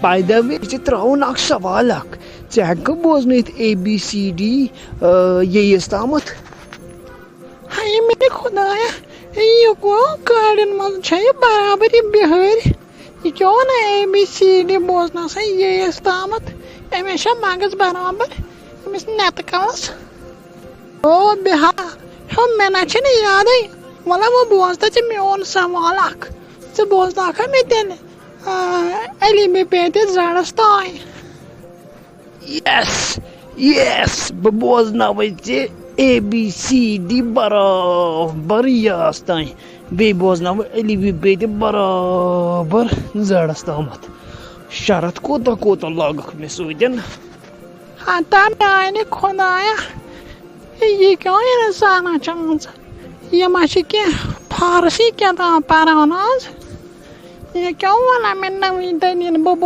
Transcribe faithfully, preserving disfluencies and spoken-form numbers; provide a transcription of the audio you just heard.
By the way، ژےٚ ترٛاوُن اکھ سوال اکھ۔ ژےٚ ہٮ۪کہٕ بوزنٲیِتھ اے بی سی ڈی ییٚیِس تامَتھ؟ ہاے میٛانہِ خۄدایا، یہِ کیٛاہ کاڑٮ۪ن منٛز چھےٚ یہِ برابر یہِ بِہٲرۍ؟ یہِ کیٛاہ وَنان اے بی سی ڈی بوزنَس ہے ییٚیِس تامَتھ؟ أمِس چھا مغز برابر؟ أمِس نٮ۪تہٕ کَلَس؟ او بِہا، ہیو مےٚ نہ چھِنہٕ یادٕے۔ وَلہٕ وۄنۍ بوز تہٕ ژٕ میون سوال اَکھ۔ ژٕ بوزناوکھا مےٚ تیٚلہِ، آ، علی بے پیٚتہِ زَڑَس تام؟ یس، یس، بہٕ بوزناوے ژےٚ اے بی سی ڈی برابر یاس تام۔ بیٚیہِ بوزناوٕ علی بے پیٚتہِ برابر زَڑَس تامَتھ۔ شرط کوٗتاہ کوٗتاہ لاگَکھ مےٚ سۭتۍ؟ ہتا میانہِ خۄدایا، یہِ کیٛاہ اِنسانا چھِ آمٕژ؟ یہِ ما چھِ کینٛہہ فارسی کِتاب پَران آز؟ یہِ کیٛاہ وَنان مےٚ نٔوٕے دٔلیٖل؟ بہٕ